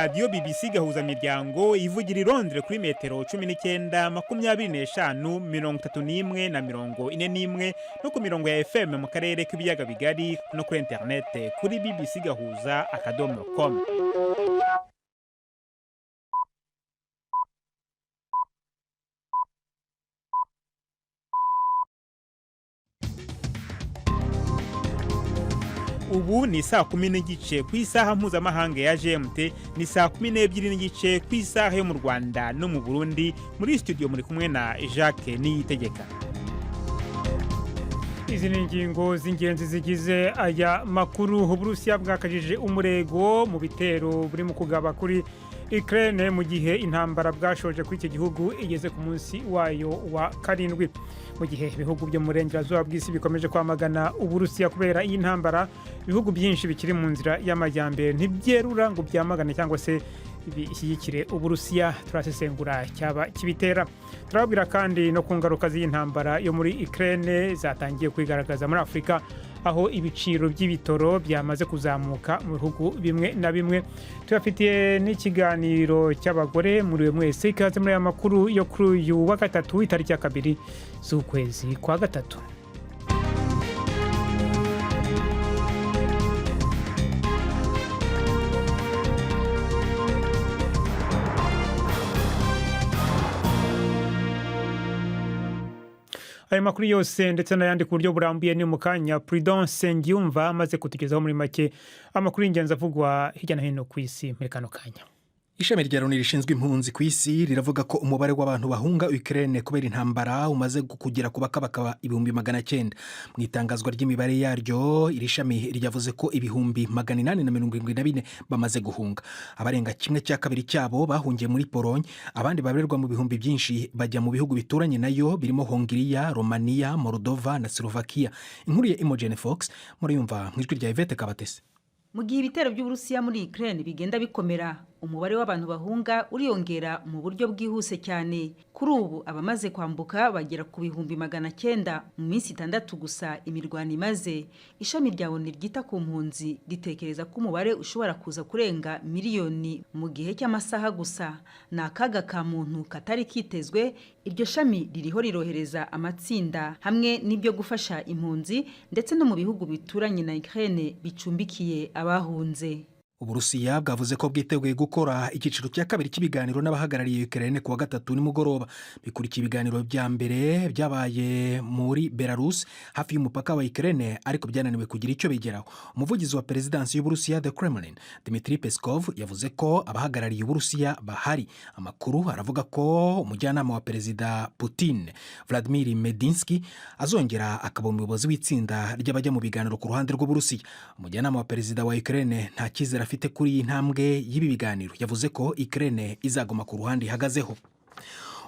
Radiyo BBC Gahuzamiryango ivugira i Londres kuri metero 19, 25, 31 na 41, no ku mirongo ya FM mu karere k'Ibiyaga Bigari, no kuri interinete kuri bbcgahuza.com. Ubu ni saa 10:30 ku isaha mpuzamahanga ya GMT, ni saa 12:30 ku isaha yo mu Rwanda no mu Burundi. Muri studio muri kumwe na Jacques Niyitegeka. Izi ni ingingo z'ingenzi zigize aya makuru. Uburusiya bwakajije umurego mu bitero buri mu kugaba kuri Ukraine, mu gihe intambara bwashoje kuri iki gihugu igeze ku munsi wayo wa karindwi. Mu gihe ibihugu byo mu burengerazuba bw'isi bikomeje kwamagana Uburusiya kubera iyi ntambara, ibihugu byinshi bikiri mu nzira y'amajyambere ntibyerura ngo byamagane cyangwa se bishyigikire Uburusiya. Turasesengura cyaba kibitera. Turababwira kandi no ku ngaruka z'iyi ntambara yo muri Ukraine zatangiye kwigaragaza muri Afurika, aho ibiciro by'ibitoro byamaze kuzamuka mu bihugu bimwe na bimwe. Tubafitiye n'ikiganiro cy'abagore. Muri mwese ikaze muri aya makuru yo kuri uyu wa gatatu, itariki ya 2 z'ukwezi kwa gatatu. Ayo makuru yose ndetse n'ayandi ku buryo burambuye ni mu kanya, Prudence Ngiyumva amaze kutugezaho muri make amakuru y'ingenzi avugwa hirya no hino ku isi muri kano kanya. Ishami rya Loni rishinzwe impunzi ku isi riravuga ko umubare w'abantu bahunga Ukraine kubera intambara umaze kugera ku bakabakaba 900,000. Mu itangazwa ry'imibare yaryo, iri shami ryavuze ko 874,000 bamaze guhunga. Abarenga kimwe cya kabiri cyabo bahungiye muri Polonye, abandi babarirwa mu bihumbi byinshi bajya mu bihugu bituranye nayo birimo Hongiriya, Romania, Moldova na Slovakia. Inkuru ya Imogen Fox muriyumva mu ijwi rya Yvette Kabatesi. Mu gihe ibitero by'Uburusiya muri Ukraine bigenda bikomera, umubare w'abantu bahunga uriyongera mu buryo bwihuse cyane. Kuri ubu abamaze kwambuka bagera ku 900,000 mu minsi 6 gusa imirwano imaze. Ishami rya ONU ryita ku mpunzi ritekereza ko umubare ushobora kuza kurenga miliyoni mu gihe cy'amasaha gusa. Ni akaga ka muntu katari kitezwe. Iryo shami ririho rirohereza amatsinda hamwe n'ibyo gufasha impunzi, ndetse no mu bihugu bituranye na Ukraine bicumbikiye abahunze. Uburusiya bwavuze ko bwiteguye gukora icyiciro cya kabiri cy'ibiganiro n'abahagarariye Ukraine ku wa gatatu nimugoroba. Bikurikiye ibiganiro bya mbere byabaye muri Belarus hafi y'umupaka wa Ukraine, ariko byananiwe kugira icyo bigeraho. Umuvugizi wa perezidansi y'Uburusiya, The Kremlin, Dmitry Peskov, yavuze ko abahagarariye Uburusiya bahari. Amakuru aravuga ko umujyanama wa Perezida Putin, Vladimir Medinsky, azongera akaba umuyobozi w'itsinda ry'abajya mu biganiro ku ruhande rw'Uburusiya. Umujyanama wa perezida wa Ukraine nta cyizere afite kuri iyi ntambwe y'ibi biganiro. Yavuze ko Ukraine izaguma ku ruhande ihagazeho.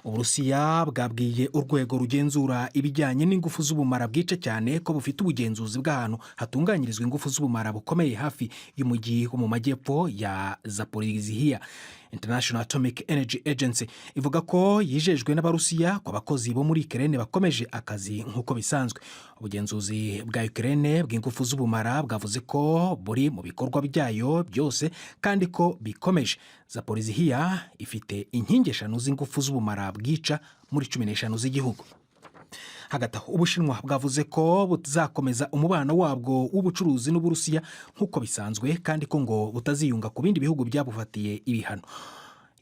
Uburusiya bwabwiye urwego rugenzura ibijyanye n'ingufu z'ubumara bwica cyane ko bufite ubugenzuzi bw'ahantu hatunganyirizwa ingufu z'ubumara bukomeye hafi y'umujyi wo mu majyepfo ya Zaporizhia. International Atomic Energy Agency ivuga ko yijejwe n'Abarusiya ko abakozi bo muri Ukraine bakomeje akazi nk'uko bisanzwe. Ubugenzuzi bwa Ukraine bw'ingufu z'ubumara bwavuze ko buri mu bikorwa byayo byose kandi ko bikomeje. Zaporizhia ifite inkingi eshanu z'ingufu z'ubumara bwica muri 15 z'igihugu. Hagati aho, Ubushinwa bwavuze ko buzakomeza umubano wabwo w'ubucuruzi n'Uburusiya nk'uko bisanzwe, kandi ko ngo butaziyunga ku bindi bihugu byabufatiye ibihano.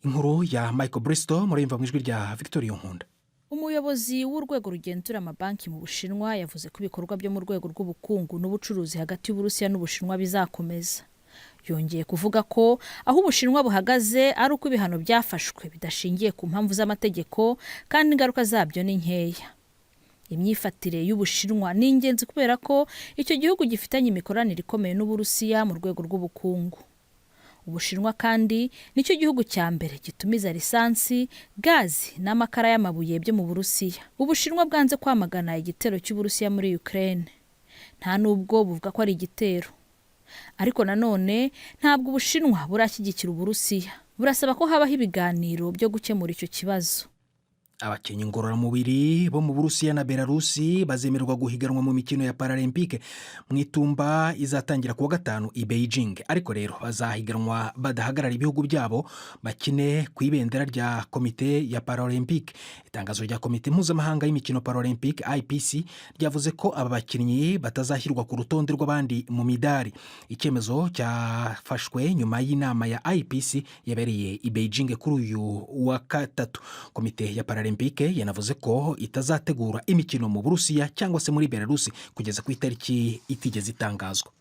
Inkuru ya Michael Bristow murayumva mu ijwi rya Victoria Nkunda. Umuyobozi w'urwego rugenzura amabanki mu Bushinwa yavuze ko ibikorwa byo mu rwego rw'ubukungu n'ubucuruzi hagati y'Uburusiya n'Ubushinwa bizakomeza. Yongeye kuvuga ko aho Ubushinwa buhagaze ari uko ibihano byafashwe bidashingiye ku mpamvu z'amategeko kandi ingaruka zabyo ni nkeya. Imyifatire y'Ubushinwa ni ingenzi kubera ko icyo gihugu gifitanye imikoranire ikomeye n'Uburusiya mu rwego rw'ubukungu. Ubushinwa kandi nicyo gihugu cya mbere gitumiza lisansi, gazi n'amakara y'amabuye byo mu Burusiya. Ubushinwa bwanze kwamagana igitero cy'Uburusiya muri Ukraine, nta nubwo buvuga ko ari igitero. Ariko nanone ntabwo Ubushinwa burashyigikira Uburusiya. Burasaba ko habaho ibiganiro byo gukemura icyo kibazo. Abakinnyi ngororamubiri bo mu Burusiya na Belarusi bazemererwa guhiganwa mu mikino ya Paralempike mu itumba izatangira kuwa gatanu i Beijing. Ariko rero bazahiganwa badahagarara ibihugu byabo, bakine ku ibendera rya komite ya Paralempike. Itangazo rya Komite Mpuzamahanga y'Imikino Paralempike, IPC, ryavuze ko aba bakinnyi batazashyirwa ku rutonde rw'abandi mu midari. Icyemezo cyafashwe nyuma y'inama ya IPC yabereye i Beijing kuri uyu wa gatatu. Komite ya Paralempike yanavuze ko itazategura imikino mu Burusiya cyangwa se muri Belarusi kugeza ku itariki itigeze itangazwa.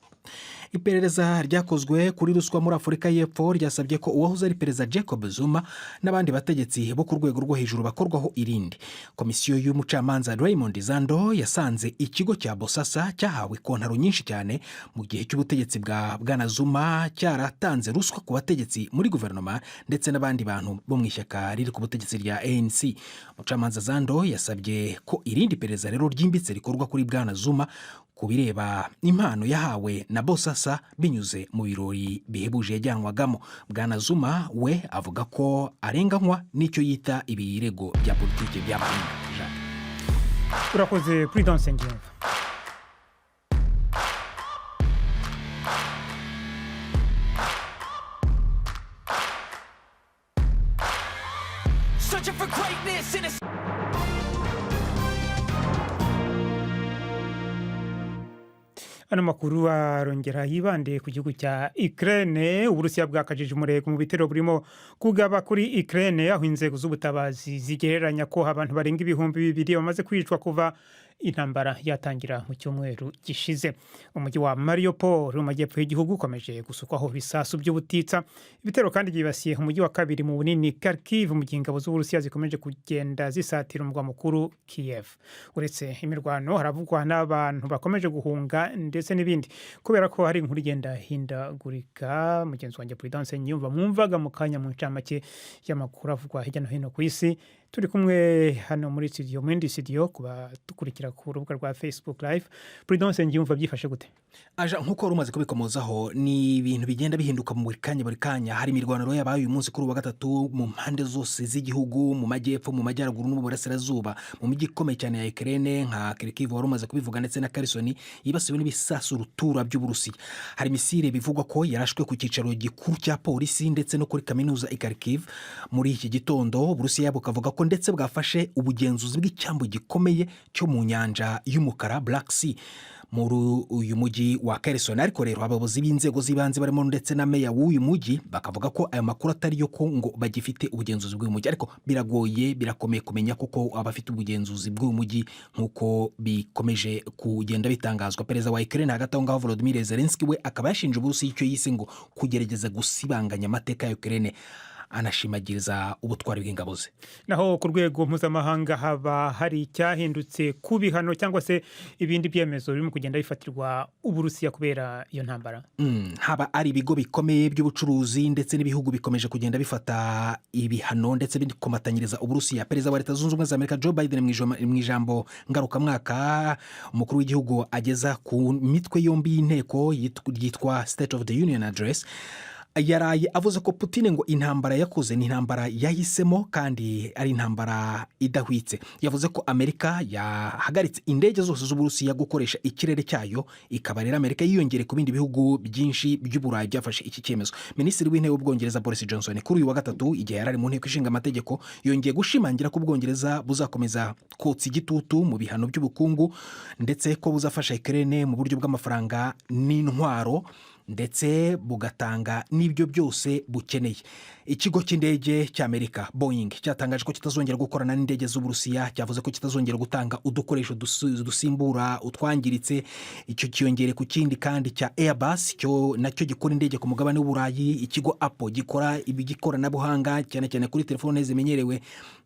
Iperereza ryakozwe kuri ruswa muri Afurika y'Epfo ryasabye ko uwahoze ari Perezida Jacob Zuma n'abandi bategetsi bo ku rwego rwo hejuru bakorwaho irindi. Komisiyo y'umucamanza Raymond Zando yasanze ikigo cya Bosasa cyahawe kontaro nyinshi cyane mu gihe cy'ubutegetsi bwa Bwana Zuma cyaratanze ruswa ku bategetsi muri guverinoma ndetse n'abandi bantu bo mu ishyaka riri ku butegetsi rya ANC. Umucamanza Zando yasabye ko irindi perereza rero ryimbitse rikorwa kuri Bwana Zuma ku bireba impano yahawe na Bosasa binyuze mu birori bihebuje yajyanwagamo. Bwana Zuma we avuga ko arenganywa n'icyo yita ibirego bya politiki by'abahanga. Urakoze, Prudence Ngiyumva. Searching for greatness in a Ano makuru arongera yibande ku gihugu cya Ukraine. Uburusiya bwakajije umurego mu bitero burimo kugaba kuri Ukraine, aho inzego z'ubutabazi zigereranya ko abantu barenga 2000 bamaze kwicwa kuva intambara yatangira mu cyumweru gishize. Umujyi wa Mariupol mu majyepfo y'igihugu ukomeje gusukwaho ibisasu by'ubutitsa. Ibitero kandi byibasiye umujyi wa kabiri mu bunini, Kharkiv, mu gihe ingabo z'Uburusiya zikomeje kugenda zisatira umurwa mukuru Kiev. Uretse imirwano, haravugwa n'abantu bakomeje guhunga ndetse n'ibindi. Kubera ko hari inkuru igenda hindagurika, mugenzi wanjye Prudence Nyumva mwumvaga mu kanya mu ncamake y'amakuru avugwa hirya no hino ku isi, turi kumwe hano muri studio, mu yindi studio, kuba dukurikira ku rubuga rwa Facebook Live. Prudence Ngiyumva, byifashe gute? Aja, nk'uko wari umaze kubikomozaho, ni ibintu bigenda bihinduka mu buri kanya, buri kanya. Hari imirwano rero yabaye uyu munsi kuri uwa gatatu mu mpande zose z'igihugu, mu majyepfo, mu majyaruguru no mu burasirazuba, mu mijyi ikomeye cyane ya Ukraine nka Kharkiv wari umaze kubivuga, ndetse na Kherson yibasiwe n'ibisasu rutura by'Uburusiya. Hari misile bivugwa ko yarashwe ku cyicaro gikuru cya polisi ndetse no kuri kaminuza i Kharkiv muri iki gitondo. Uburusiya bukavuga ko ndetse bwafashe ubugenzuzi bw'icyambu gikomeye cyo mu nyanja y'Umukara, Black Sea, muri uyu mujyi wa Kherson. Ariko rero abayobozi b'inzego z'ibanze barimo ndetse na meya w'uyu mujyi bakavuga ko ayo makuru atari yo, ko ngo bagifite ubugenzuzi bw'uyu mujyi. Ariko biragoye, birakomeye kumenya kuko abafite ubugenzuzi bw'uyu mujyi nk'uko bikomeje kugenda bitangazwa. Perezida wa Ukraine hagati aho ngaho, Volodymyr Zelensky, we akaba yashinje Uburusiya icyo yise ngo kugerageza gusibanganya amateka ya Ukraine, anashimagiriza ubutwari bw'ingabo ze. Naho ku rwego mpuzamahanga, haba hari icyahindutse ku bihano cyangwa se ibindi byemezo birimo kugenda bifatirwa Uburusiya kubera iyo ntambara? Haba ari ibigo bikomeye by'ubucuruzi ndetse n'ibihugu bikomeje kugenda bifata ibihano ndetse bikomatanyiriza Uburusiya. Perezida wa Leta Zunze Ubumwe za Amerika Joe Biden, mu ijambo ngarukamwaka umukuru w'igihugu ageza ku mitwe yombi y'inteko ryitwa State of the Union Address, yaraye avuze ko Putin ngo intambara yakoze ni intambara yahisemo kandi ari intambara idahwitse. Yavuze ko Amerika yahagaritse indege zose z'Uburusiya gukoresha ikirere cyayo, ikaba rero Amerika yiyongere ku bindi bihugu byinshi by'Uburayi byafashe iki cyemezo. Minisitiri w'Intebe w'Ubwongereza Boris Johnson, kuri uyu wa gatatu igihe yari ari mu Nteko Ishinga Amategeko, yongeye gushimangira ko Ubwongereza buzakomeza kotsa igitutu mu bihano by'ubukungu, ndetse ko buzafasha Ukraine mu buryo bw'amafaranga n'intwaro, ndetse bugatanga n'ibyo byose bukeneye. Ikigo cy'indege cy'Amerika Boeing cyatangaje ko kitazongera gukorana n'indege z'Uburusiya. Cyavuze ko kitazongera gutanga udukoresho dusimbura utwangiritse. Icyo kiyongere ku kindi kandi cya Airbus cyo nacyo gikora indege ku mugabane w'Uburayi. Ikigo Apple gikora iby'ikoranabuhanga cyane cyane kuri telefone zimenyerewe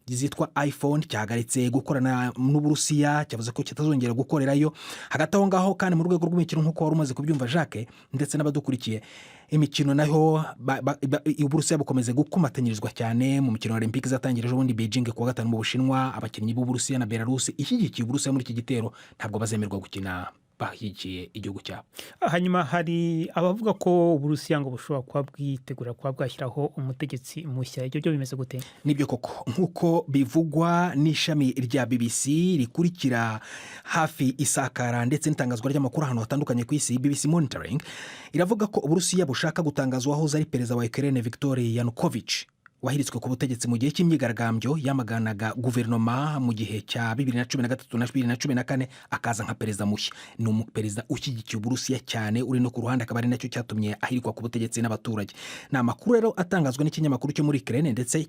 zitwa iPhone cyahagaritse gukorana n'Uburusiya, cyavuze ko kitazongera gukorerayo. Hagati aho ngaho kandi, mu rwego rw'imikino, nk'uko wari umaze kubyumva Jacques ndetse n'abadukurikiye, imikino naho Uburusiya bukomeze gukomatanyirizwa cyane mu mikino ya Olympique izatangira ejo bundi Beijing kuwa gatanu mu Bushinwa. Abakinnyi b'Uburusiya na Belarus ishyigikiye Uburusiya muri iki gitero ntabwo bazemerwa gukina Bashyigikiye igihugu cyabo. Hanyuma hari abavuga ko Uburusiya ngo bushobora kuba bwitegura kuba bwashyiraho umutegetsi mushya. Ibyo byo bimeze gute? Nibyo koko, nk'uko bivugwa n'ishami rya BBC rikurikira hafi isakara ndetse n'itangazwa ry'amakuru ahantu hatandukanye ku isi, BBC Monitoring, iravuga ko Uburusiya bushaka gutangaza uwahoze ari perezida wa Ukraine, Victor Yanukovych, wahiritswe ku butegetsi mu gihe cy'imyigaragambyo yamaganaga guverinoma mu gihe cya 2013 na 2014, akaza nka perezida mushya. Ni umuperezida ushyigikiye Uburusiya cyane, uri no ku ruhande, akaba ari nacyo cyatumye ahirikwa ku butegetsi n'abaturage. Ni amakuru rero atangazwa n'ikinyamakuru cyo muri Ukraine, ndetse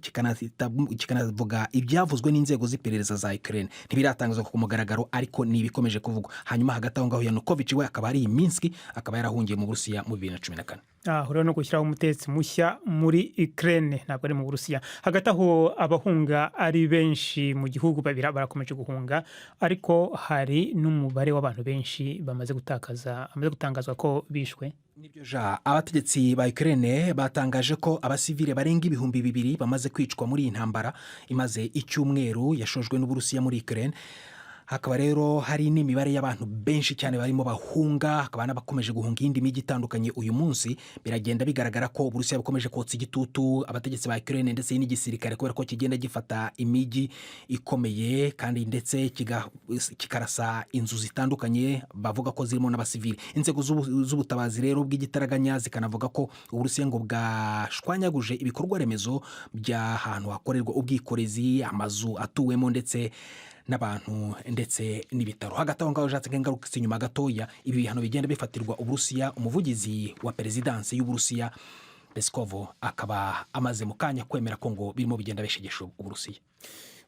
kikanavuga ibyavuzwe n'inzego z'iperereza za Ukraine. Ntibiratangazwa ku mugaragaro, ariko ni ibikomeje kuvugwa. Hanyuma hagati aho ngaho, Yanukovych we akaba ari i Minsk, akaba yarahungiye mu Burusiya mu 2014. Aho rero no gushyiraho umutegetsi mushya muri Ukraine, ntabwo ari mu Burusiya. Hagati aho, abahunga ari benshi mu gihugu, babira barakomeje guhunga, ariko hari n'umubare w'abantu benshi bamaze gutakaza, bamaze gutangazwa ko bishwe. Nibyo ja, abategetsi ba Ukraine batangaje ko abasivile barenga 2000 bamaze kwicwa muri iyi ntambara imaze icyumweru yashojwe n'Uburusiya muri Ukraine. Hakaba rero hari n'imibare y'abantu benshi cyane barimo bahunga, hakaba n'abakomeje guhunga iyindi mijyi itandukanye. Uyu munsi biragenda bigaragara ko Uburusiya bukomeje kotsa igitutu abategetsi ba Ukraine ndetse n'igisirikare, kubera ko kigenda gifata imijyi ikomeye kandi ndetse kikarasa inzu zitandukanye bavuga ko zirimo n'abasivili. Inzego z'ubutabazi rero bw'igitaraganya zikanavuga ko Uburusiya ngo bwashwanyaguje ibikorwa remezo by'ahantu hakorerwa ubwikorezi, amazu atuwemo ndetse n'abantu, ndetse n'ibitaro. Hagati aho ngaho, jashatse ngarutse inyuma gatoya, ibi bihano bigenda bifatirwa Uburusiya, umuvugizi wa perezidansi y'Uburusiya, Peskov, akaba amaze mu kanya kwemera ko ngo birimo bigenda bishegesha Uburusiya.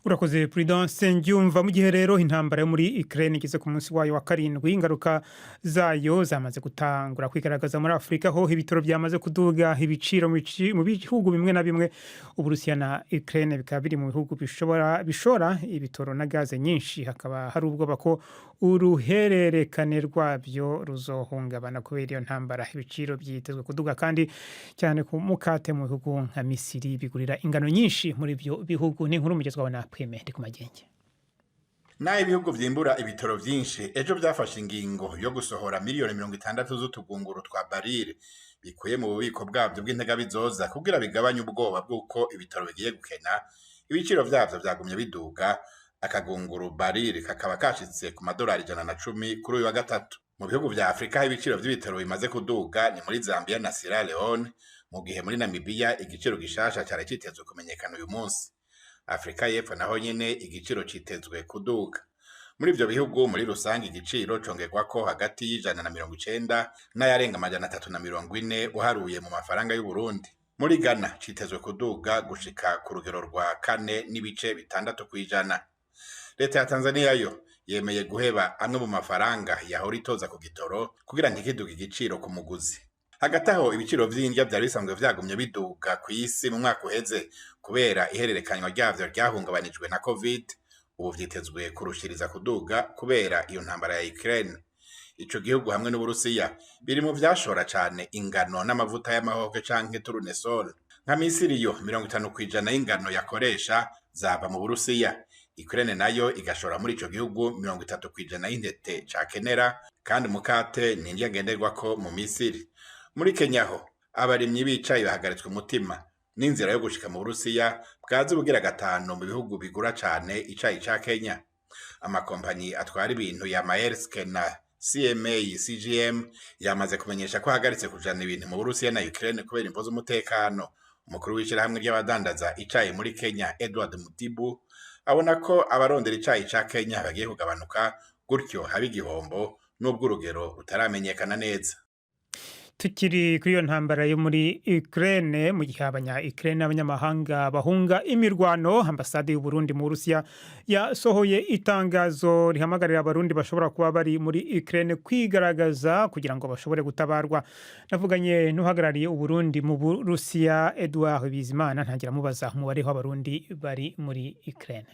Urakoze, Prudence Ndyumva. Mu gihe rero intambara yo muri Ukraine igeze ku munsi wayo wa karindwi, ingaruka zayo zamaze gutangura kwigaragaza muri Afurika, aho ibitoro byamaze kuduga ibiciro mu bihugu bimwe na bimwe. Uburusiya na Ukraine bikaba biri mu bihugu bishobora bishora ibitoro na gaze nyinshi, hakaba hari ubwoba ko uruhererekane rwabyo ruzohungabana kubera iyo ntambara. Ibiciro byitezwe kuduga kandi cyane ku mukate mu bihugu nka Misiri bigurira ingano nyinshi muri ibyo bihugu. Ni inkuru mugezwaho na Prime ndi ku magenge. Naho ibihugu vyimbura ibitoro vyinshi ejo vyafashe ingingo yo gusohora miliyoni 60 z'utugunguru twa barire bikuye mu bubiko bwavyo bw'integabizoza kugira bigabanye ubwoba bw'uko ibitoro bigiye gukena, ibiciro vyavyo vyagumye biduga, akagunguru barire kakaba kashitse ku madolari 110 kuri uyu wa gatatu. Mu bihugu vya Afurika aho ibiciro vy'ibitoro bimaze kuduga ni muri Zambia na Sierra Leone, mu gihe muri Namibia igiciro gishasha cari citezwe kumenyekana uyu munsi. Afurika y'Epfo naho nyene igiciro citezwe kuduga. Muri ivyo bihugu muri rusange igiciro congerwako hagati y'190 n'ayarenga 340 uharuye mu mafaranga y'Uburundi. Muri Ghana citezwe kuduga gushika ku rugero rwa 4.6%. Leta ya Tanzania yo yemeye guheba amwe mu mafaranga yahora itoza ku gitoro kugira ntikiduge igiciro ku muguzi. Hagati aho, ibiciro vy'indya vyari bisanzwe vyagumye biduga kw'isi mu mwaka uheze kubera ihererekanywa ryavyo ryahungabanijwe na Covid, ubu vyitezwe kurushiriza kuduga kubera iyo ntambara ya Ukraine. Ico gihugu hamwe n'Uburusiya biri mu vyashora cane ingano n'amavuta y'amahoke canke tournesol. Nka Misiri yo 50% y'ingano yakoresha zava mu Burusiya. Ukraine nayo igashora muri ico gihugu 30% y'intete cakenera, kandi umukate ni indya ngenderwako mu Misiri. Muri Kenya ho abarimyi b'icayi bahagaritswe umutima n'inzira yo gushika mu Burusiya bwaza ubugira gatanu mu bihugu bigura cane icayi ca Kenya. Amakompanyi atwara ibintu ya Maersk na CMA CGM yamaze kumenyesha ko ahagaritse kujana ibintu mu Burusiya na Ukraine kubera imvo z'umutekano. Umukuru w'ishirahamwe ry'abadandaza icayi muri Kenya, Edward Mutibu, abona ko abarondera icayi ca Kenya bagiye kugabanuka, gutyo haba igihombo n'ubwo urugero rutaramenyekana neza. Tukiri kuri iyo ntambara yo muri Ukraine, mu gihe abanya Ukraine n'abanyamahanga bahunga imirwano, ambasade y'u Burundi mu Burusiya yasohoye itangazo rihamagarira Abarundi bashobora kuba bari muri Ukraine kwigaragaza kugira ngo bashobore gutabarwa. Navuganye n'uhagarariye Uburundi mu Burusiya, Edouard Bizimana, ntangira mubaza umubare w'Abarundi bari muri Ukraine.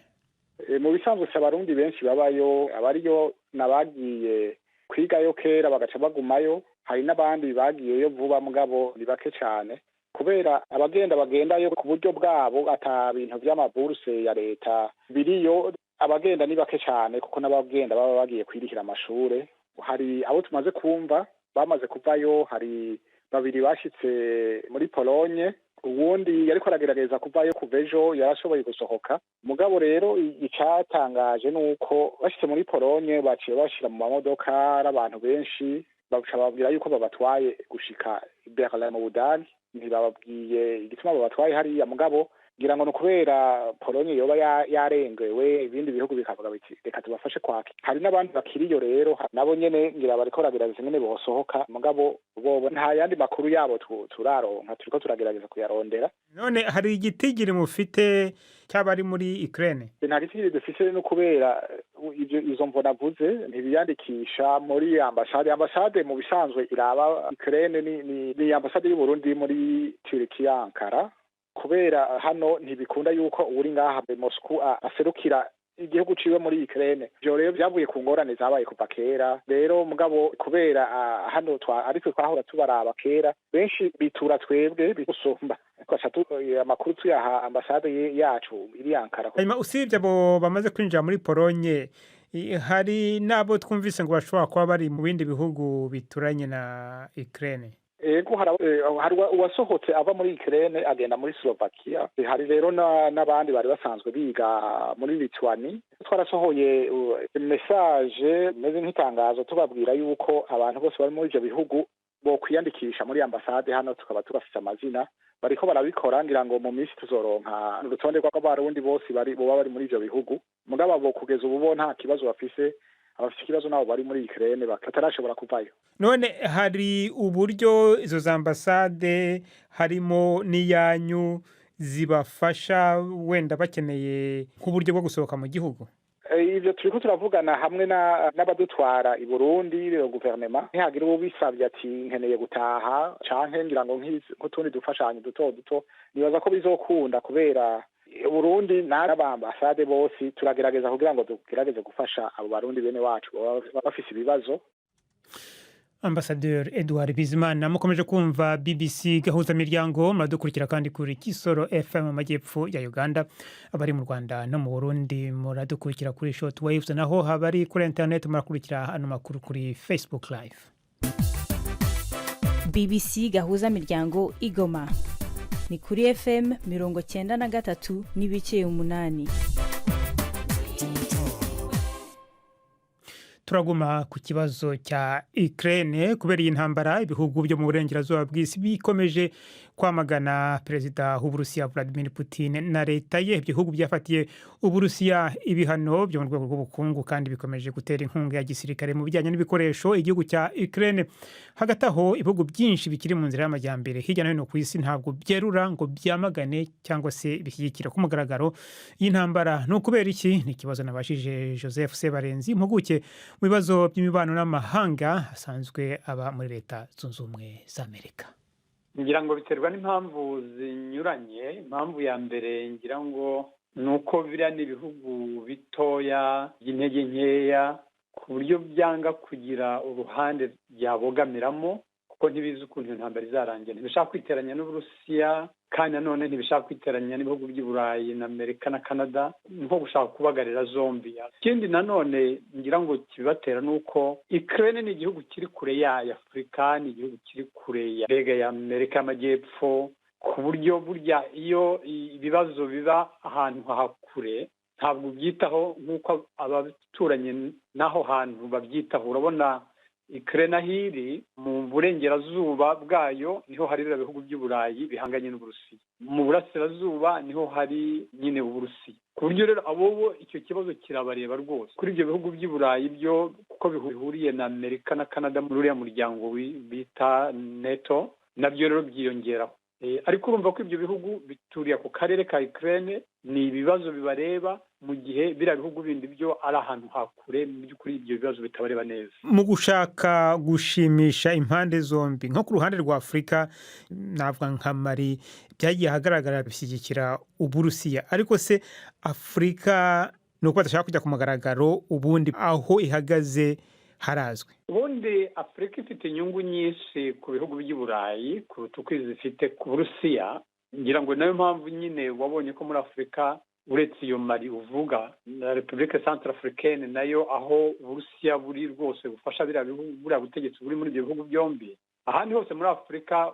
Mu bisanzwe si Abarundi benshi babayo. Abariyo nabagiye kwigayo kera bagaca bagumayo. Hari n'abandi bagiyeyo vuba, mugabo ni bake cyane, kubera abagenda bagendayo ku buryo bwabo, ata bintu vy'amaburse ya leta biriyo. Abagenda ni bake cyane, kuko n'abagenda baba bagiye kwirihira amashure. Hari abo tumaze kumva bamaze kuvayo, hari babiri bashitse muri Polonye, uwundi yariko aragerageza kuvayo kuva ejo yarashoboye gusohoka. Mugabo rero icatangaje ni uko bashitse muri Polonye baciye bashira mu mamodoka n'abantu benshi, baca bababwira yuko babatwaye gushika i Berlin mu Budagi. Ntibababwiye igituma babatwaye hariya, mugabo ngira ngo ni ukubera Polonye yoba yarengewe, ibindi bihugu bikavuga biti reka tubafashe kwaki. Hari n'abandi bakiriyo rero, nabo nyene ngira bariko baragerageza ingene bosohoka, mugabo bobo nta yandi makuru yabo turaronka, turiko turagerageza kuyarondera. None hari igitigiri mufite cy'abari muri Ukraine? Nta gitigiri dufise, no kubera ivyo izo mvo navuze, ntibiyandikisha muri ambasade. Ambasade mu bisanzwe iraba Ukraine ni ambasade y'Uburundi muri Turikiya, Ankara. Kubera hano ntibikunda yuko uri ngaha Moscou aserukira igihugu ciwe muri Ukraine. Ivyo rero vyavuye ku ngorane zabaye kuva kera. Rero mugabo kubera hano ariko twahora tubaraba kera, benshi bitura twebwe gusumba, tugaca amakuru tuyaha ambasade yacu iri Ankara. Hanyuma usibye abo bamaze kwinjira muri Polonye, hari n'abo twumvise ngo bashobora kuba bari mu bindi bihugu bituranye na Ukraine? Ego, hari uwasohotse ava muri Ukraine agenda muri Slovakia. Hari rero n'abandi bari basanzwe biga muri Lituanie. Twarasohoye message meze nk'itangazo, tubabwira yuko abantu bose bari muri ivyo bihugu bokwiyandikisha muri ambasade hano, tukaba tubafise amazina. Bariko barabikora, ngira ngo mu minsi tuzoronka urutonde rw'Abarundi bose bari boba bari muri ivyo bihugu. Mugabo abo kugeza ubu bo nta kibazo bafise. Abafise ikibazo nabo bari muri Ukraine batarashobora kuvayo. None hari uburyo izo za ambasade, harimo n'iyanyu, zibafasha wenda bakeneye nk'uburyo bwo gusohoka mu gihugu? Ivyo turiko turavugana hamwe n'abadutwara i Burundi, guverinema. Ntihagira uwubisavye ati nkeneye gutaha, canke ngira ngo nk'utundi dufashanyo duto duto, nibaza ko bizokunda, kubera Burundi n'abambasade bose turagerageza kugira ngo tugerageze gufasha abo Barundi bene wacu baba bafise ibibazo. Ambasaderi Edouard Bizimana. Mukomeje kumva BBC Gahuzamiryango. Muradukurikira kandi kuri Kisoro FM mu majyepfo ya Uganda. Abari mu Rwanda no mu Burundi muradukurikira kuri short waves, naho abari kuri internet murakurikira ano makuru kuri Facebook Live. BBC Gahuzamiryango Igoma ni kuri FM 93.8. Turaguma ku kibazo cya Ukraine. Kubera iyi ntambara, ibihugu byo mu burengerazuba bw'isi bikomeje kwamagana Perezida w'Uburusiya Vladimir Putin na leta ye. Ibyo bihugu byafatiye Uburusiya ibihano byo mu rwego rw'ubukungu, kandi bikomeje gutera inkunga ya gisirikare mu bijyanye n'ibikoresho igihugu cya Ukraine. Hagati aho, ibihugu byinshi bikiri mu nzira y'amajyambere hirya no hino ku isi ntabwo byerura ngo byamagane cyangwa se bishyigikira ku mugaragaro iyi ntambara. Ni ukubera iki? Ni ikibazo nabashije Joseph Sebarenzi, impuguke mu bibazo by'imibano n'amahanga, asanzwe aba muri Leta Zunze Ubumwe za Amerika. Ngira ngo biterwa n'impamvu zinyuranye. Impamvu ya mbere ngira ngo ni uko biriya ni ibihugu bitoya by'intege nkeya, ku buryo byanga kugira uruhande byabogamiramo, kuko ntibizi ukuntu iyo ntambara izarangira. Ntibishaka kwiteranya n'Uburusiya, kandi nanone ntibishaka kwiteranya n'ibihugu by'i Burayi na Amerika na Canada, ni nko gushaka kubagarira zombi. Ikindi nanone ngira ngo kibibatera ni uko Ukraine ni igihugu kiri kure ya Afurika, ni igihugu kiri kure ya mbega ya Amerika y'Amajyepfo, ku buryo burya iyo ibibazo biba ahantu hakure ntabwo ubyitaho nk'uko abaturanye n'aho hantu babyitaho. Urabona Ukraine aho iri, mu burengerazuba bwayo niho hari biriya bihugu by'i Burayi bihanganye n'Uburusiya, mu burasirazuba niho hari nyine Uburusiya, ku buryo rero abo bo icyo kibazo kirabareba rwose. Kuri ibyo bihugu by'i Burayi byo, kuko bihuriye na Amerika na Canada muri uriya muryango bita NATO, nabyo rero byiyongeraho. Ariko urumva ko ibyo bihugu bituriye ako karere ka Ukraine, ni ibibazo bibareba, mu gihe biriya bihugu bindi byo ari ahantu hakure, mu by'ukuri ibyo bibazo bitabareba neza. Mu gushaka gushimisha impande zombi, nko ku ruhande rwa Afurika navuga nka Mali, byagiye ahagaragara bishyigikira Uburusiya. Ariko se Afurika ni uko badashaka kujya ku mugaragaro, ubundi aho ihagaze harazwi? Ubundi Afurika ifite inyungu nyinshi ku bihugu by'i Burayi kuruta uko izifite ku Burusiya. Ngira ngo nayo mpamvu nyine wabonye ko muri Afurika Uretse iyo Mali uvuga na Repubulika Centrafricaine nayo, aho Uburusiya buri rwose bufasha buriya butegetsi buri muri ibyo bihugu byombi. Ahandi hose muri Afurika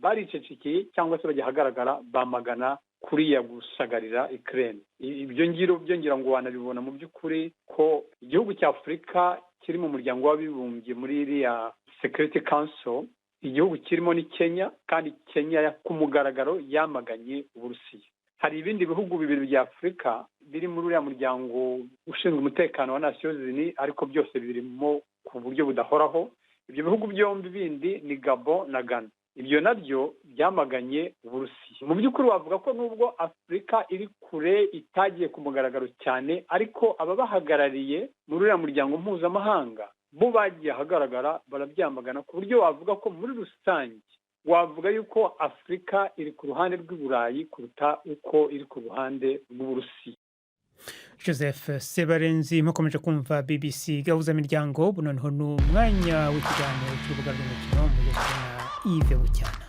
baricecekeye cyangwa se bajya ahagaragara bamagana kuriya gusagarira Ukraine. Ibyo ngiro byo ngira ngo wanabibona mu by'ukuri ko igihugu cya Afurika kiri mu Muryango w'Abibumbye, muri iriya Security Council, igihugu kirimo ni Kenya, kandi Kenya ku mugaragaro yamaganye Uburusiya. Hari ibindi bihugu bibiri bya Afurika biri muri uriya muryango ushinzwe umutekano wa Nations Unies, ariko byose birimo ku buryo budahoraho. Ibyo bihugu byombi bindi ni Gabon na Ghana. Ibyo nabyo byamaganye Uburusiya. Mu by'ukuri wavuga ko nubwo Afurika iri kure, itagiye ku mugaragaro cyane, ariko ababahagarariye muri uriya muryango mpuzamahanga bo bagiye ahagaragara barabyamagana, ku buryo wavuga ko muri rusange wavuga yuko Afurika iri ku ruhande rw'i Burayi kuruta uko iri ku ruhande rw'Uburusiya. Joseph Sebarenzi. Mukomeje kumva BBC Gahuzamiryango. Ubu noneho ni umwanya w'ikiganiro cy'urubuga rw'imikino, mugezweho na Yves Bucyana.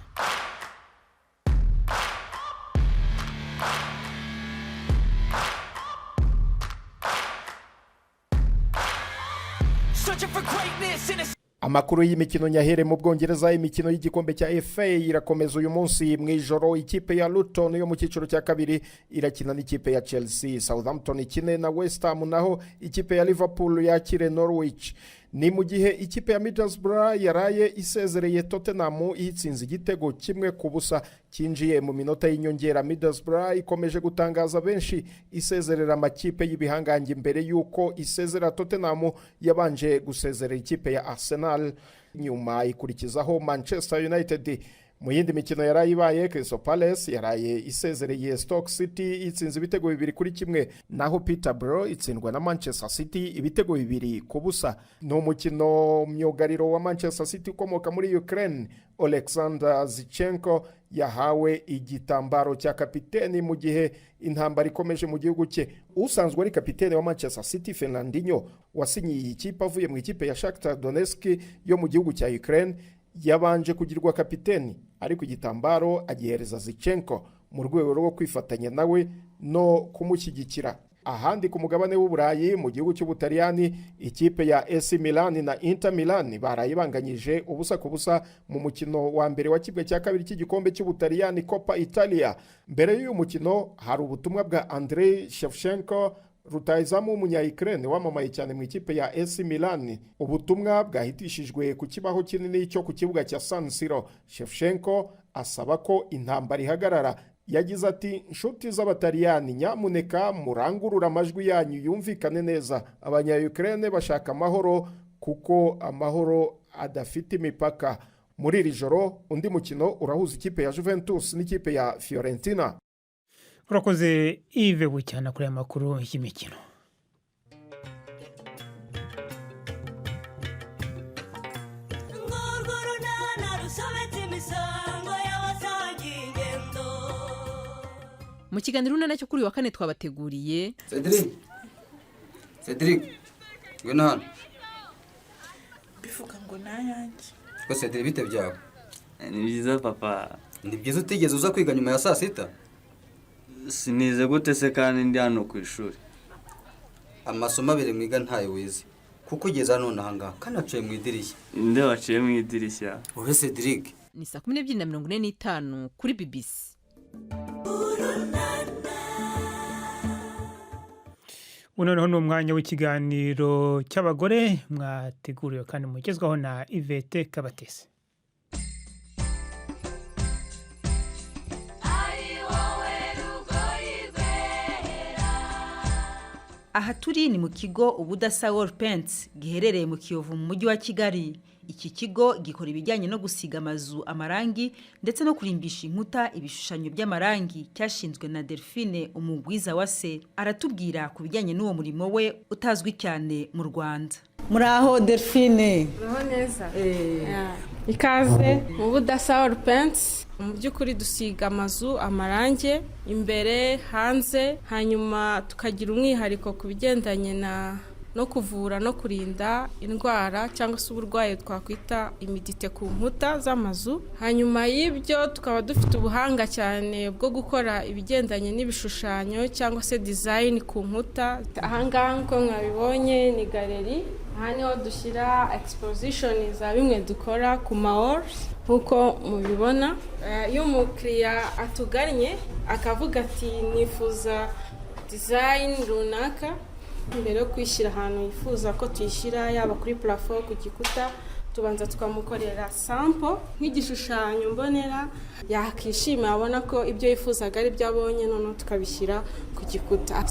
Amakuru y'imikino nyahere mu Bwongereza. Imikino y'igikombe cya FA irakomeza uyu munsi mu ijoro. Ikipe ya Luton yo mu cyiciro cya kabiri irakina n'ikipe ya Chelsea, Southampton ikine na West Ham, naho ikipe ya Liverpool yakire Norwich. Ni mu gihe ikipe ya Middlesbrough yaraye isezereye Tottenham, iyitsinze igitego 1-0 cyinjiye mu minota y'inyongera. Middlesbrough ikomeje gutangaza benshi isezerera amakipe y'ibihangange. Mbere y'uko isezera Tottenham, yabanje gusezerera ikipe ya Arsenal, nyuma ikurikizaho Manchester United. Mu yindi mikino yaraye ibaye, Crystal Palace yaraye isezereye Stoke City, itsinze ibitego 2-1, naho Peterborough itsindwa na Manchester City ibitego 2-0. Ni umukino myugariro wa Manchester City ukomoka muri Ukraine, Alexander Zinchenko, yahawe igitambaro cya kapiteni mu gihe intambara ikomeje mu gihugu cye. Usanzwe ari kapiteni wa Manchester City, Fernandinho, wasinyiye iyi kipe avuye mu ikipe ya Shakhtar Donetsk yo mu gihugu cya Ukraine, yabanje kugirwa kapiteni, ariko igitambaro agihereza Zinchenko mu rwego rwo kwifatanya nawe no kumushyigikira. Ahandi ku mugabane w'Uburayi, mu gihugu cy'Ubutaliyani, ikipe ya AC Milan na Inter Milan baraye banganyije 0-0 mu mukino wa mbere wa ½ cy'igikombe cy'Ubutaliyani, Coppa Italia. Mbere y'uyu mukino hari ubutumwa bwa Andrei Shevchenko, rutahizamu w'umunya-Ukraine wamamaye cyane mu ikipe ya AC Milan. Ubutumwa bwahitishijwe ku kibaho kinini cyo ku kibuga cya San Siro. Shevchenko asaba ko intambara ihagarara. Yagize ati: "Nshuti z'Abataliyani, nyamuneka murangurure amajwi yanyu yumvikane neza. Abanya-Ukraine bashaka amahoro kuko amahoro adafite imipaka." Muri iri joro undi mukino urahuza ikipe ya Juventus n'ikipe ya Fiorentina. Urakoze Yves Bucyana kuri aya makuru y'imikino. Mu kiganiro Urunana cyo kuri uyu wa kane twabateguriye: Cedric, Cedric, ngwino hano. Bivuga ngo nayanjye. Ko Cedric, bite byawe? Ni byiza, papa. Ni byiza. Utigeze uza kwiga nyuma ya saa sita. Sinize gute se kandi ndi hano ku ishuri? Amasomo abiri mwiga ntayo wize, kuko ugeze hano aha ngaha kandi waciye mu idirishya. Nde waciye mu idirishya? Wowe Cedric. Ni saa 12:45 kuri BBC. Ubu noneho ni umwanya w'ikiganiro cy'abagore, mwateguriwe kandi mugezwaho na Yvette Kabatesi. Aha turi ni mu kigo Ubudasa Wall Paints giherereye mu Kiyovu mu Mujyi wa Kigali. Iki kigo gikora ibijyanye no gusiga amazu amarangi ndetse no kurimbisha inkuta ibishushanyo by'amarangi. Cyashinzwe na Delphine Umugwiza wa se. Aratubwira ku bijyanye n'uwo murimo we utazwi cyane mu Rwanda. Muraho Delphine. Muraho neza. Ikaze mu Budasa Wall Paints. Mu by'ukuri dusiga amazu amarangi imbere, hanze, hanyuma tukagira umwihariko ku bigendanye na no kuvura no kurinda indwara cyangwa se uburwayi twakwita humidité ku nkuta z'amazu. Hanyuma y'ibyo, tukaba dufite ubuhanga cyane bwo gukora ibigendanye n'ibishushanyo cyangwa se design ku nkuta. Ahangaha, nk'uko mwabibonye, ni galerie. Aha niho dushyira exposition za bimwe dukora ku ma walls. Nk'uko mubibona, iyo umukiriya atugannye akavuga ati: "Nifuza design runaka," mbere yo kuyishyira ahantu yifuza ko tuyishyira, yaba kuri plafond, ku gikuta, tubanza tukamukorera sample nk'igishushanyo mbonera. Yakishima, abona ko ibyo yifuzaga ari byo abonye, noneho tukabishyira ku gikuta.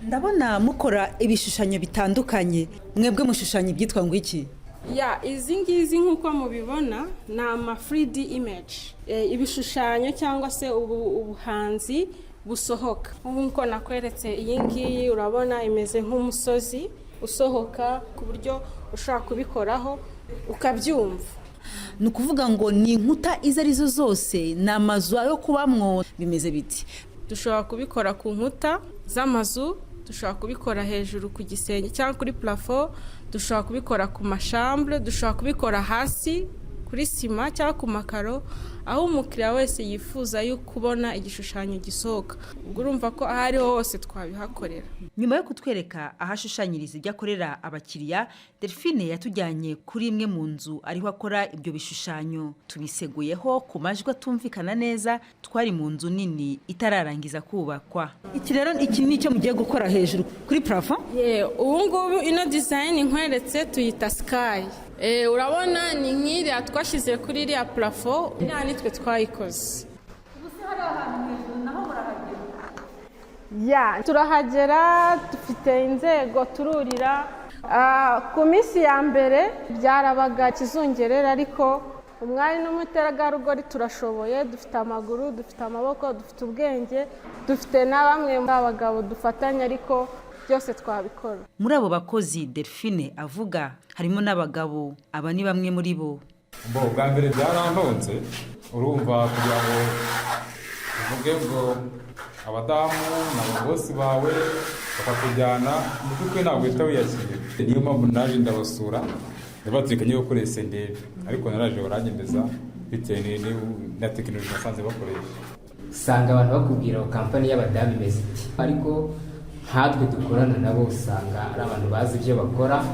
Ndabona mukora ibishushanyo bitandukanye. Mwebwe mushushanya ibyitwa ngo iki? Ya, izi ngizi nk'uko mubibona ni ama 3D image, ibishushanyo cyangwa se ubuhanzi busohoka. Nk'uko nakweretse iyi ngiyi, urabona imeze nk'umusozi usohoka, ku buryo ushobora kubikoraho ukabyumva. Ni ukuvuga ngo ni inkuta izo arizo zose, ni amazu yo kubamwo, bimeze biti? Dushobora kubikora ku nkuta z'amazu, dushobora kubikora hejuru ku gisenge cyangwa kuri plafond, dushobora kubikora ku ma chambre, dushobora kubikora hasi kuri sima cyangwa ku makaro, aho umukiriya wese yifuza yo kubona igishushanyo gisohoka. Ubwo urumva ko aho ariho hose twabihakorera. Nyuma yo kutwereka aho ashushanyiriza ibyo akorera abakiriya, Delphine yatujyanye kuri imwe mu nzu ariho akora ibyo bishushanyo. Tubiseguyeho ku majwi atumvikana neza, twari mu nzu nini itararangiza kubakwa. Iki rero, iki ni icyo mugiye gukora hejuru kuri plafond? Ubu ngubu ino design nkweretse tuyita sky. Urabona ni nk'iriya twashyize kuri iriya plafond, iriya nitwe twayikoze. Ubu se hari ahantu hejuru naho murahagera? Ya, turahagera, dufite inzego tururira. Ku minsi ya mbere byarabaga kizungerera, ariko umwari n'umutegarugori turashoboye. Dufite amaguru, dufite amaboko, dufite ubwenge, dufite na bamwe mu bagabo dufatanya, ariko byose twabikora. Muri abo bakozi Delphine avuga harimo n'abagabo. Aba ni bamwe muri bo. Bo, bwa mbere byarantonze. Urumva, kugira ngo uvuge ngo abadamu ni ababosi bawe bakakujyana, mu by'ukuri ntabwo uhita wiyakira. Niyo mpamvu naje ndabasura, ndabaturika gukoresha ndebe, ariko naraje baranyemeza bitewe na tekinoloji nasanze bakoresha. Usanga abantu bakubwira ngo kampani y'abadamu imeze iti, ariko nkatwe dukorana nabo usanga ari abantu bazi ibyo bakora.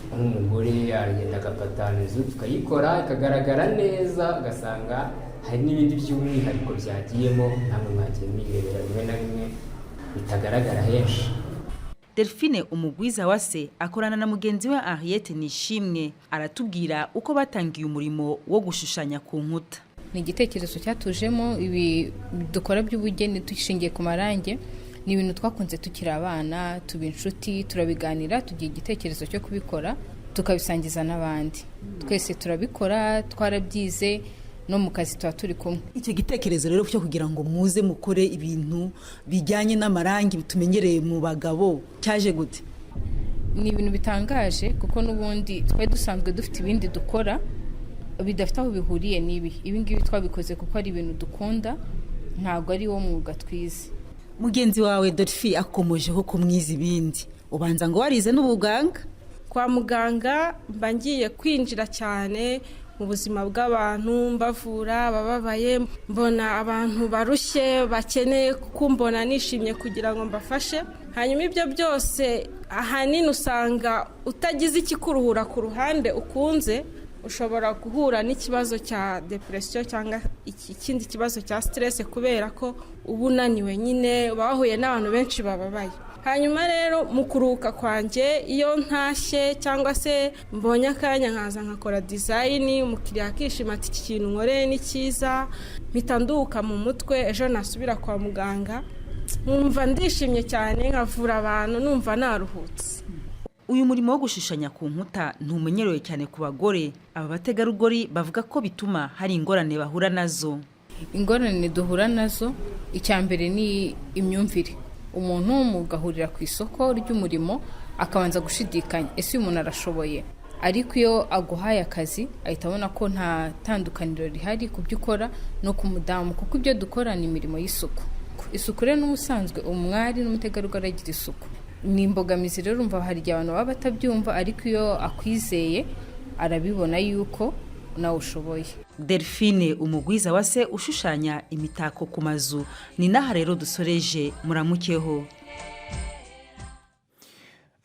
Nk'umugore aragenda agapatana inzu, tukayikora ikagaragara neza, ugasanga hari n'ibindi by'umwihariko byagiyemo, namwe mwagiye mwirebera bimwe na bimwe bitagaragara henshi. Delphine Umugwiza wa se akorana na mugenzi we Henriette Nishimwe. Aratubwira uko batangiye umurimo wo gushushanya ku nkuta. Ni igitekerezo cyatujemo. Ibi dukora by'ubugeni dushingiye ku marangi ni ibintu twakunze tukiri abana, tuba inshuti, turabiganira, tugira igitekerezo cyo kubikora, tukabisangiza n'abandi. Twese turabikora, twarabyize, no mu kazi tuba turi kumwe. Icyo gitekerezo rero cyo kugira ngo muze mukore ibintu bijyanye n'amarangi tumenyereye mu bagabo cyaje gute? Ni ibintu bitangaje, kuko n'ubundi twari dusanzwe dufite ibindi dukora bidafite aho bihuriye n'ibi. Ibi ngibi twabikoze kuko ari ibintu dukunda, ntabwo ari wo mwuga twize. Mugenzi wawe Dolphy akomojeho ko mwize ibindi, ubanza ngo warize n'ubuganga. Kwa muganga mba ngiye kwinjira cyane mu buzima bw'abantu, mbavura abababaye, mbona abantu barushye bakeneye kumbona nishimye kugira ngo mbafashe. Hanyuma ibyo byose ahanini usanga utagize ikikuruhura ku ruhande ukunze, ushobora guhura n'ikibazo cya depression cyangwa ikindi kibazo cya stress, kubera ko uba unaniwe nyine, uba wahuye n'abantu benshi bababaye. Hanyuma rero mu kuruhuka kwanjye, iyo ntashye cyangwa se mbonye akanya, nkaza nkakora design, umukiriya akishima ati: "Iki kintu nkoreye ni cyiza," mpita nduhuka mu mutwe. Ejo nasubira kwa muganga nkumva ndishimye cyane, nkavura abantu numva naruhutse. Uyu murimo wo gushushanya ku nkuta ntumenyerewe cyane ku bagore. Aba bategarugori bavuga ko bituma hari ingorane bahura nazo. Ingorane duhura nazo, icya mbere ni imyumvire. Umuntu mugahurira ku isoko ry'umurimo akabanza gushidikanya: ese uyu muntu arashoboye? Ariko iyo aguhaye akazi ahita abona ko nta tandukaniro rihari ku byo ukora no ku mudamu, kuko ibyo dukora ni imirimo y'isuku. Isuku rero n'ubusanzwe umwari n'umutegarugori agira isuku. Ni imbogamizi rero. Urumva hari igihe abantu baba batabyumva, ariko iyo akwizeye arabibona yuko nawe ushoboye. Delphine Umugwiza wa se ushushanya imitako ku mazu. Ni n'aha rero dusoreje, muramukeho.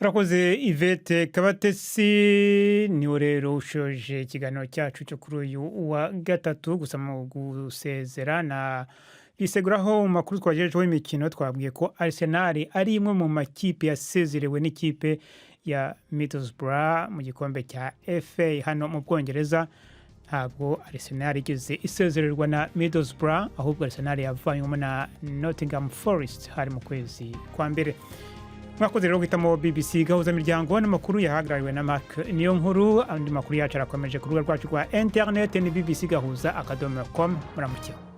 Urakoze, Yvette Kabatesi. Niwe rero ushoje ikiganiro cyacu cyo kuri uyu wa gatatu. Gusa mu gusezera na biseguraho mu makuru twagejejeho imikino, twabwiye ko Arsenal ari imwe mu makipe yasezerewe n'ikipe ya Middlesbrough mu gikombe cya FA hano mu Bwongereza. Ntabwo Arsenal igeze isezererwa na Middlesbrough, ahubwo Arsenal yavanywemo na Nottingham Forest, hari mu kwezi kwa mbere. Mwakoze rero guhitamo BBC Gahuza Miryango n'amakuru yahagarariwe na Mark Niyo Nkuru. Andi makuru yacu arakomeje ku rubuga rwacu rwa interineti, ni bbcgahuza.com. Muramukeho.